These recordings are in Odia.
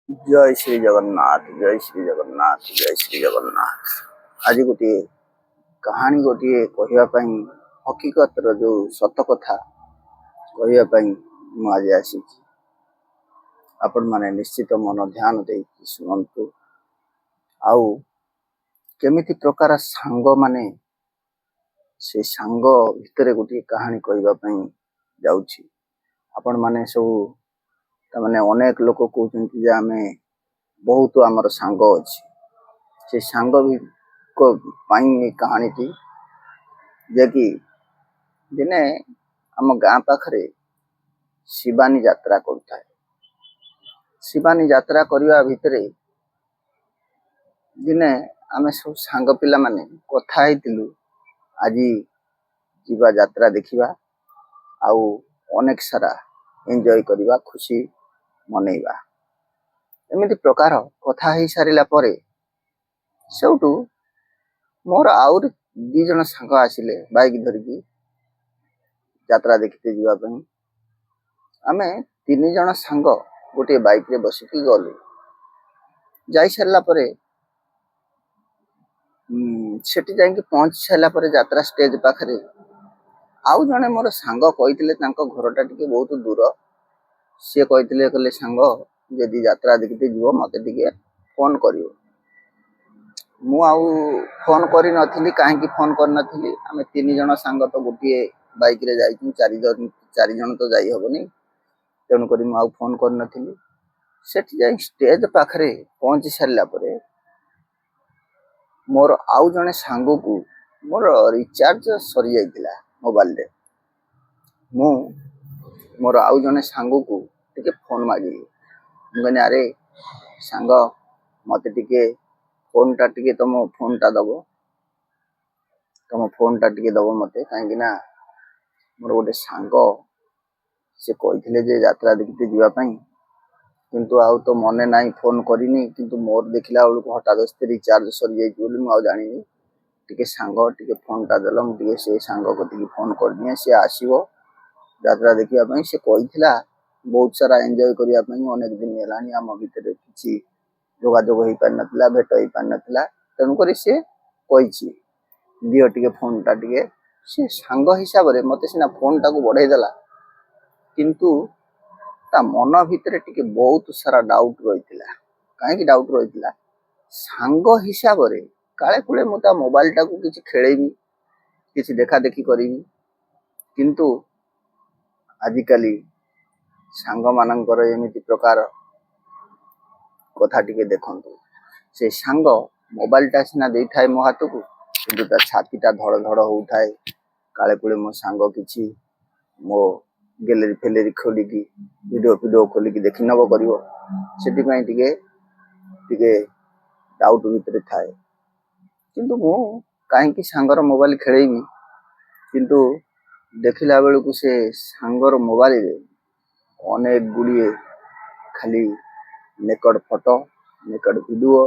ଜୟ ଶ୍ରୀ ଜଗନ୍ନାଥ, ଜୟ ଶ୍ରୀ ଜଗନ୍ନାଥ, ଜୟ ଶ୍ରୀ ଜଗନ୍ନାଥ। ଆଜି ଗୋଟିଏ କାହାଣୀ ଗୋଟିଏ କହିବା ପାଇଁ, ହକିକତର ଯୋଉ ସତ କଥା କହିବା ପାଇଁ ମୁଁ ଆଜି ଆସିଛି। ଆପଣମାନେ ନିଶ୍ଚିତ ମନ ଧ୍ୟାନ ଦେଇକି ଶୁଣନ୍ତୁ। ଆଉ କେମିତି ପ୍ରକାର ସାଙ୍ଗମାନେ, ସେ ସାଙ୍ଗ ଭିତରେ ଗୋଟିଏ କାହାଣୀ କହିବା ପାଇଁ ଯାଉଛି। ଆପଣମାନେ ସବୁ ତାମାନେ ଅନେକ ଲୋକ କହୁଛନ୍ତି ଯେ ଆମେ ବହୁତ ଆମର ସାଙ୍ଗ ଅଛି। ସେ ସାଙ୍ଗ ପାଇଁ ଏ କାହାଣୀଟି ଯେ କି ଦିନେ ଆମ ଗାଁ ପାଖରେ ଶିବାନୀ ଯାତ୍ରା କରୁଥାଏ। ଶିବାନୀ ଯାତ୍ରା କରିବା ଭିତରେ ଦିନେ ଆମେ ସବୁ ସାଙ୍ଗ ପିଲାମାନେ କଥା ହେଇଥିଲୁ, ଆଜି ଯିବା, ଯାତ୍ରା ଦେଖିବା ଆଉ ଅନେକ ସାରା ଏନ୍ଜୟ କରିବା, ଖୁସି ମନେଇବା। ଏମିତି ପ୍ରକାର କଥା ହେଇସାରିଲା ପରେ ସେଇଠୁ ମୋର ଆହୁରି 2 ଜଣ ସାଙ୍ଗ ଆସିଲେ ବାଇକ୍ ଧରିକି ଯାତ୍ରା ଦେଖିତେ ଯିବା ପାଇଁ। ଆମେ 3 ଜଣ ସାଙ୍ଗ ଗୋଟିଏ ବାଇକରେ ବସିକି ଗଲୁ। ଯାଇସାରିଲା ପରେ ସେଠି ଯାଇକି ପହଞ୍ଚି ସାରିଲା ପରେ ଯାତ୍ରା ଷ୍ଟେଜ ପାଖରେ ଆଉ ଜଣେ ମୋର ସାଙ୍ଗ କହିଥିଲେ, ତାଙ୍କ ଘରଟା ଟିକେ ବହୁତ ଦୂର। ସିଏ କହିଥିଲେ, କହିଲେ, "ସାଙ୍ଗ, ଯଦି ଯାତ୍ରା ଦେଖିତେ ଯିବ, ମତେ ଟିକେ ଫୋନ କରିବ।" ମୁଁ ଆଉ ଫୋନ କରିନଥିଲି। କାହିଁକି ଫୋନ କରିନଥିଲି? ଆମେ 3 ଜଣ ସାଙ୍ଗ ତ ଗୋଟିଏ ବାଇକରେ ଯାଇଛୁ, 4 ଜଣ ତ ଯାଇ ହବନି। ତେଣୁକରି ମୁଁ ଆଉ ଫୋନ କରିନଥିଲି। ସେଠି ଯାଇ ଷ୍ଟେଜ ପାଖରେ ପହଞ୍ଚି ସାରିଲା ପରେ ମୋର ଆଉ ଜଣେ ସାଙ୍ଗକୁ, ମୋର ରିଚାର୍ଜ ସରିଯାଇଥିଲା ମୋବାଇଲରେ, ମୁଁ ମୋର ଆଉ ଜଣେ ସାଙ୍ଗକୁ ଟିକେ ଫୋନ ମାଗିଲି। ମୁଁ କହିଲି, "ଆରେ ସାଙ୍ଗ, ମତେ ଟିକେ ଫୋନଟା ଟିକେ ତମ ଫୋନଟା ଦବ, ତମ ଫୋନଟା ଟିକେ ଦବ ମତେ। କାହିଁକି ନା ମୋର ଗୋଟେ ସାଙ୍ଗ, ସେ କହିଥିଲେ ଯେ ଯାତ୍ରା ଦେଖିତେ ଯିବା ପାଇଁ, କିନ୍ତୁ ଆଉ ତ ମନେ ନାହିଁ, ଫୋନ କରିନି। କିନ୍ତୁ ମୋର ଦେଖିଲା ବେଳକୁ ହଠାତ୍ ରିଚାର୍ଜ ସରିଯାଇଛି ବୋଲି ମୁଁ ଆଉ ଜାଣିନି। ଟିକେ ସାଙ୍ଗ, ଟିକେ ଫୋନଟା ଦେଲ, ମୁଁ ଟିକେ ସେ ସାଙ୍ଗ କତିକି ଫୋନ କରିଦିଏ। ସିଏ ଆସିବ ଯାତ୍ରା ଦେଖିବା ପାଇଁ। ସେ କହିଥିଲା ବହୁତ ସାରା ଏନ୍ଜୟ କରିବା ପାଇଁ। ଅନେକ ଦିନ ହେଲାଣି ଆମ ଭିତରେ କିଛି ଯୋଗାଯୋଗ ହେଇପାରିନଥିଲା, ଭେଟ ହେଇପାରିନଥିଲା। ତେଣୁକରି ସିଏ କହିଛି, ଦିଅ ଟିକେ ଫୋନଟା ଟିକେ।" ସେ ସାଙ୍ଗ ହିସାବରେ ମତେ ସିନା ଫୋନଟାକୁ ବଢେଇ ଦେଲା, କିନ୍ତୁ ତା ମନ ଭିତରେ ଟିକେ ବହୁତ ସାରା ଡାଉଟ ରହିଥିଲା। କାହିଁକି ଡାଉଟ ରହିଥିଲା? ସାଙ୍ଗ ହିସାବରେ କାଳେ କୁଳେ ମୁଁ ତା ମୋବାଇଲଟାକୁ କିଛି ଖେଳେଇବି, କିଛି ଦେଖା ଦେଖି କରିବି। କିନ୍ତୁ ଆଜିକାଲି ସାଙ୍ଗମାନଙ୍କର ଏମିତି ପ୍ରକାର କଥା ଟିକେ ଦେଖନ୍ତୁ। ସେ ସାଙ୍ଗ ମୋବାଇଲଟା ସିନା ଦେଇଥାଏ ମୋ ହାତକୁ, କିନ୍ତୁ ତା ଛାତିଟା ଧଡ଼ ଧଡ଼ ହଉଥାଏ, କାଳେ କୁଳେ ମୋ ସାଙ୍ଗ କିଛି ମୋ ଗ୍ୟାଲେରୀ ଫେଲେରୀ ଖୋଲିକି, ଭିଡ଼ିଓ ଫିଡ଼ିଓ ଖୋଲିକି ଦେଖି ନବ କରିବ। ସେଥିପାଇଁ ଟିକେ ଟିକେ ଡାଉଟ ଭିତରେ ଥାଏ। କିନ୍ତୁ ମୁଁ କାହିଁକି ସାଙ୍ଗର ମୋବାଇଲ ଖେଳେଇବି? କିନ୍ତୁ ଦେଖିଲା ବେଳକୁ ସେ ସାଙ୍ଗର ମୋବାଇଲରେ ଅନେକ ଗୁଡ଼ିଏ ଖାଲି ନେକଡ ଫଟୋ, ନେକଡ ଭିଡ଼ିଓ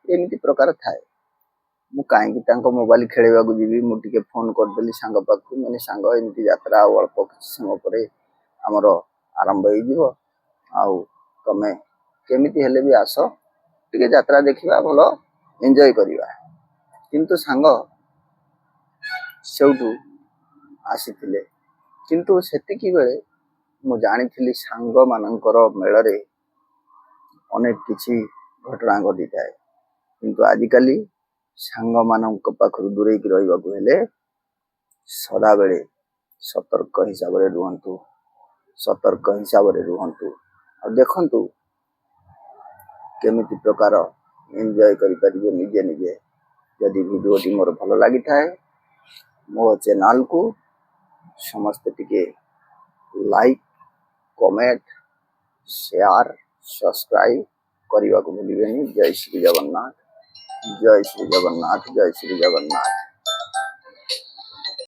ଏମିତି ପ୍ରକାର ଥାଏ। ମୁଁ କାହିଁକି ତାଙ୍କ ମୋବାଇଲ ଖେଳେଇବାକୁ ଯିବି? ମୁଁ ଟିକେ ଫୋନ କରିଦେଲି ସାଙ୍ଗ ପାଖକୁ। ମାନେ, "ସାଙ୍ଗ, ଏମିତି ଯାତ୍ରା ଆଉ ଅଳ୍ପ କିଛି ସମୟ ପରେ ଆମର ଆରମ୍ଭ ହେଇଯିବ, ଆଉ ତମେ କେମିତି ହେଲେ ବି ଆସ, ଟିକେ ଯାତ୍ରା ଦେଖିବା, ଭଲ ଏନ୍ଜୟ କରିବା।" କିନ୍ତୁ ସାଙ୍ଗ ସେଇଠୁ ଆସିଥିଲେ। କିନ୍ତୁ ସେତିକି ବେଳେ ମୁଁ ଜାଣିଥିଲି, ସାଙ୍ଗମାନଙ୍କର ମେଳରେ ଅନେକ କିଛି ଘଟଣା ଘଟିଥାଏ। କିନ୍ତୁ ଆଜିକାଲି ସାଙ୍ଗମାନଙ୍କ ପାଖରୁ ଦୂରେଇକି ରହିବାକୁ ହେଲେ ସଦାବେଳେ ସତର୍କ ହିସାବରେ ରୁହନ୍ତୁ, ସତର୍କ ହିସାବରେ ରୁହନ୍ତୁ ଆଉ ଦେଖନ୍ତୁ କେମିତି ପ୍ରକାର ଏନ୍ଜୟ କରିପାରିବେ ନିଜେ ନିଜେ। ଯଦି ଭିଡ଼ିଓଟି ମୋର ଭଲ ଲାଗିଥାଏ, ମୋ ଚ୍ୟାନେଲକୁ ସମସ୍ତେ ଟିକେ ଲାଇକ୍, କମେଣ୍ଟ, ସେୟାର, ସବସ୍କ୍ରାଇବ କରିବାକୁ ଭୁଲିବେନି। ଜୟ ଶ୍ରୀ ଜଗନ୍ନାଥ, ଜୟ ଶ୍ରୀ ଜଗନ୍ନାଥ, ଜୟ ଶ୍ରୀ ଜଗନ୍ନାଥ।